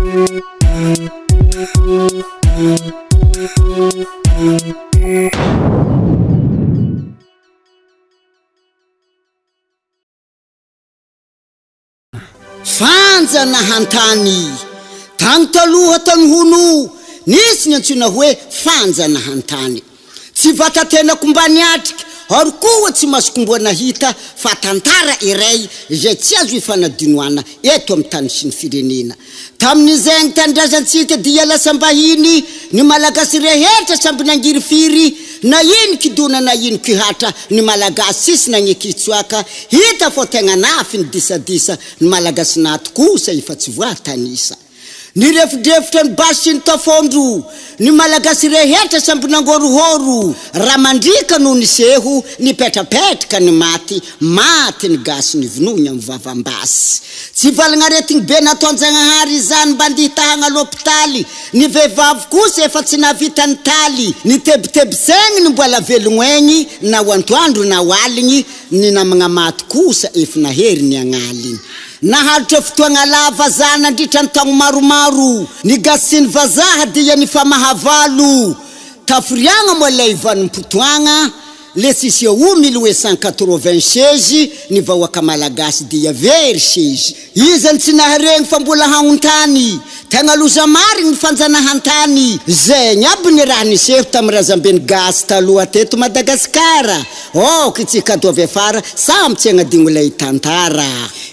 Fanjanahantany. Tany taloha tany hono, nisy ny antsoina hoe fanjanahantany. Tsy vata-tenako mba niatrika, ary koa tsy masoko mboa nahita fa tantara iray izay tsy azo ifanadinoana eto amin'ny tany sy ny firenena. Tamin'izay ny tanindrazantsika dia lasam-bahiny, ny Malagasy rehetra samby nangirifiry, na ino kidona na ino kihatra, ny Malagasy tsisy nagneky hitsoaka, hita fô tegna nafy ny disadisa, ny Malagasy nato kosa efa tsy voatanisa. Nirefodrefotra ny basy sy ny tafondro, ny Malagasy rehetra samby nangorohoro, ra mandriaka no niseho, nipetrapetraka ny maty, maty ny gasy nivonoigny am vavam-basy. Tsy valagnaretigny be nataon-Jagnahary izany mba ndihitahagna lopitaly, ny vehivavy kosa efa tsy nahavita nitaly, nitebiteby segny ny mbola velogno egny na ho antoandro na ho aligny, ny namagna maty kosa ef nahery ny agnaligny. Naharitra fotoagna lava za nandritra ny taogno maromaro, ny gasy sy ny vazaha dia nifamahavalo, tafiriagna moa lay vanim-potoagna, Le tsisy eo 1896 ny vahoaka malagasy dia very seza. Iza no tsy naharegny fa mbola hagnontany? Tegna loza marigny ny fanjanahantany. Zegny aby ny raha niseho tamin'ny razamben'ny gasy taloha teto Madagasikara. Aoka itsika ato avy afara samy tsy hagnadigno ilay tantara.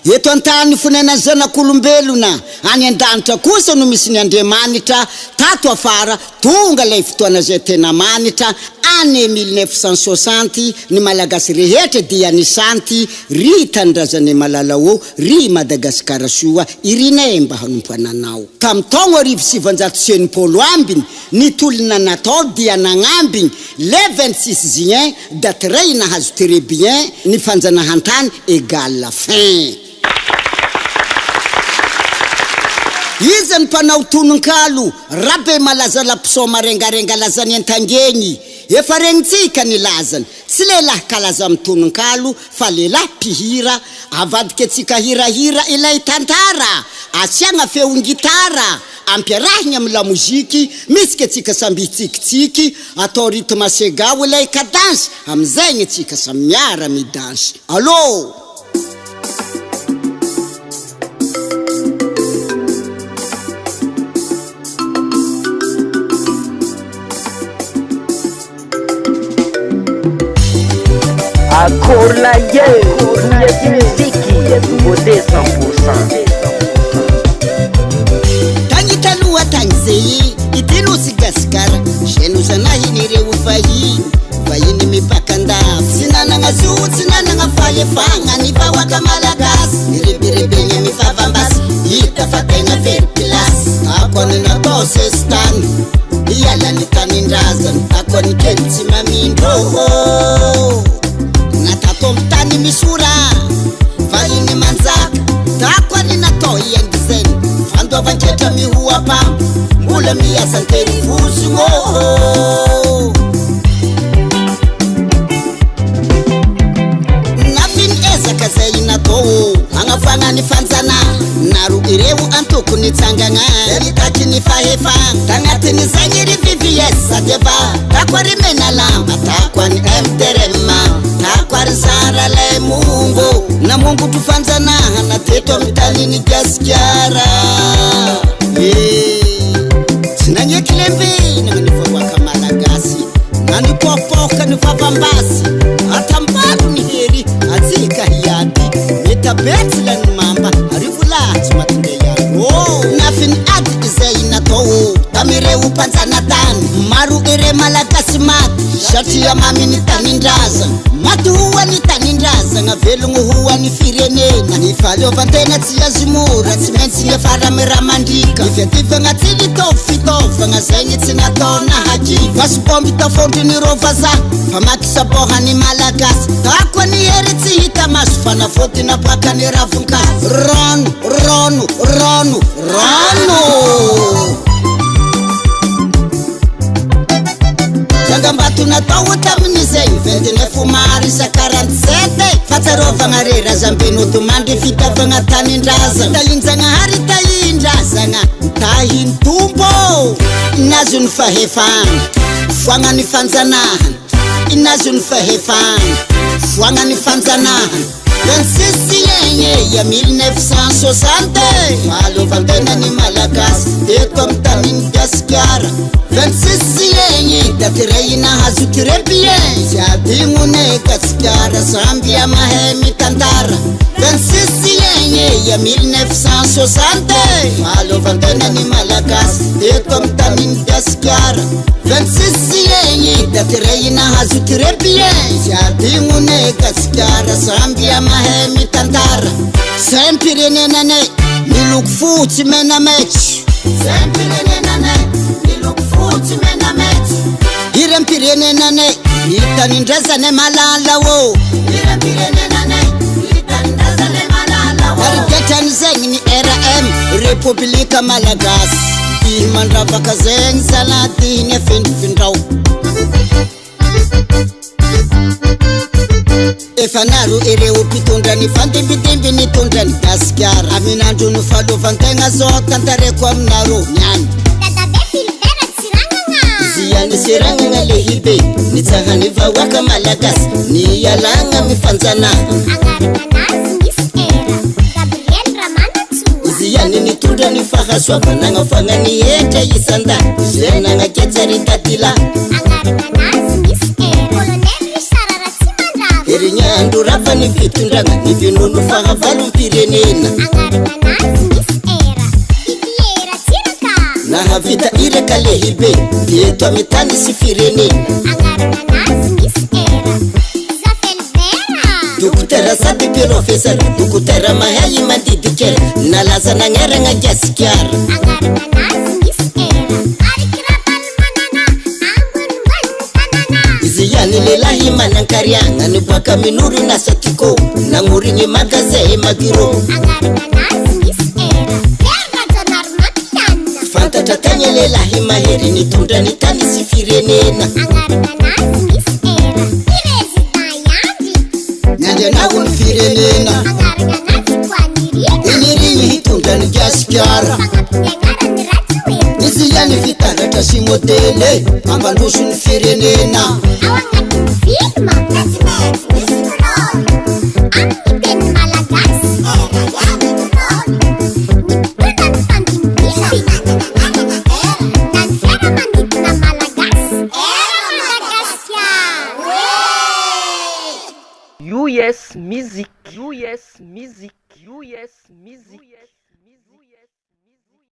Eto an-tany fonenan'ny zanak'olombelona, any an-danitra kosa no misy ny Andriamanitra. Tato afara Tonga ilay fotoana izay tena manitra, année 1960, ny Malagasy rehetra dia nisanty, ry tanindrazanay malala ô, ry Madagasikara soa, irinay mba hanompo ananao. Tamin'ny taogno 1960 ambiny, ny tolona natao dia nagnambigny, le 26 juin, daty ray nahazo très bien, ny fanjanahantany égale fin. Iza ny mpanao tononkalo Rabemalaza Lapisoma Rengarenga lazany Antangegny? Efa regnintsika ny lazany. Tsy lehilahy kalaza amin'ny tononkalo fa lehilahy mpihira. Avadika antsika hirahira ilay tantara. Asiagna feon-gitara, ampiarahigny amin'ny lamoziky, mihitsika antsika samby hitsikitsiky, atao rythme segao ilay cadence, amin'izay antsika samy miara-midansy. Allo! Akory lahy e, Bouya sy Musique, nouveauté 100%. Tagny taloha tagny zay ity nosy Gasikara Zay nozanahin'ireo fahiny Vahiny mipaka andafy Tsy nanagna zo, tsy nanagna fahefagna Ny vahoaka malagasy Nirebirebegny mifavambasy Hita fa tegna very pilasy Tako ny natao sesitany Hiala ny tanindrazana Tako ny kely tsy mamindro Na tato amin'ny tany misy ora Vahiny manjaka Tako ny natao hiaingizeny Fandoavan-ketra mihoa-pampa Mbola miasa an-terivozogno Nafiny ezaka zay natao Hagnafagna ny fanjana Naro ireo antoko nitsangagna Nitaky ny fahefagna Tagnatin'izay ry VVS Sadeva Tako ary Menalamba Tako any MTRM Tako ary Zara lay Mongo Namongotro fanjanahana teto amin'ny tanin'i Gasikara Eh, Tsy nagneky lembenagna ny vahoaka malagasy Na nipoapoaka ny vavambasy Atambaro ny hery atsika hiady Metabe tsy lany mamba Arivo lahy tsy maty ndray andro oh. Nafiny ady izay natao Tamireo mpanjanatany Maro ire malagasy maty Satria mamy ny tanindrazana Maty ho an'ny tanindrazana Velogno ho an'ny firenena Ny fahaleovantena tsy azo mora Tsy maintsy miafara amin'ny raha mandriaka Ny fiadivagna tsy nitovy fitaovagna Zay ny tsy natao nahakivy Basy bomby tafondron'ireo vazaha Famaky sabôha ny malagasy Tako ny hery tsy hita maso Fanafody naboaka ny ravin-kazo Rano, rano, rano, rano Tsangambato natao tamin'izay 29 mars 47 Fa tsarovagna re razambe nodimandry fitiavagna tanindrazana Tahinjagnahary tahindrazagna. Tahin'ny Tompo ô! Nahazo ny fahefana, foagna ny fanjanahana. Nahazo ny fahefana, foagna ny fanjanahana. 26 juillet ya 1960, fahaleovantena ny Malagasy teto amin'ny tanin'i Gasikara. 26 juillet, daty iray nahazo très bien, tsy adinonay Gasikara, samby mahay mitantara. 26 juillet ya 1960, fahaleovantena ny Malagasy teto amin'ny tanin'i Gasikara. 26 juillet, daty iray nahazo très bien, tsy adinonay Gasikara, samby mahay mitantara. Saim-pirenenanay miloko fotsy, mena, maitso. Saim-pirenenanay miloko fotsy, mena, maitso. Hiram-pirenenanay ny tanindrazanay malala ô. Hiram-pirenenanay ny tanindrazanay malala ô. Tarigetran'izegny ny RAM, Repoblika Malagasy. Dihy mandravaka zegny zalahy ny afindrifindrao. Efa naro ireo mpitondra ny fandimbidimby nitondra ny Gasikara. Amin'andro no fahaleovan-tegna zao tantareko aminareo niany. Dadabe Philbert Tsiranana. Ziany Tsiranana lehibe nitsahany vahoaka malagasy ny alagna mifanjanahana. Agnarana anazy misy era. Gabriel Ramanantsoa. Ziany nitondra ny fahasoavana nagnafagna ny hetra isan-da zay nagnakeja tatila. Agnarana anazy misy era. Colonel Richard Ratsimandrava. Herignandro rafa ny fitondragna ny vinono fahavalom-pirenena. Agnarana anazy misy era. Didier Ratsiraka. Nahavita iraka lehibe teto amy tany sy firenena. Agnarana anazy misy era. Zafelbert. Dokotera sady professeur, dokotera mahay mandidikera, nalaza nagnaragna Gasikara. Agnarana anazy misy era. Ariky Ravalomanana ambonimbany tanàna. Izy ihany lehilahy manan-kariagna niboaka minoro nasatiko nagnorigny magazay Magiro. Agnarana anazy misy era. Hery Rajaonarimampianina. Fantatra tany lehilahy mahery nitondra ny tany sy firenena. Agnarana anazy misy era. Président Andry. Niandrianao ny firenena. Agnarana anazy Koanirina. Inirigny hitondra ny Gasikara. Fagnampiny agnarany Rajoelina. Izy ihany fitaratra sy modely mampandroso ny firenena. Ao agnatin'ny film.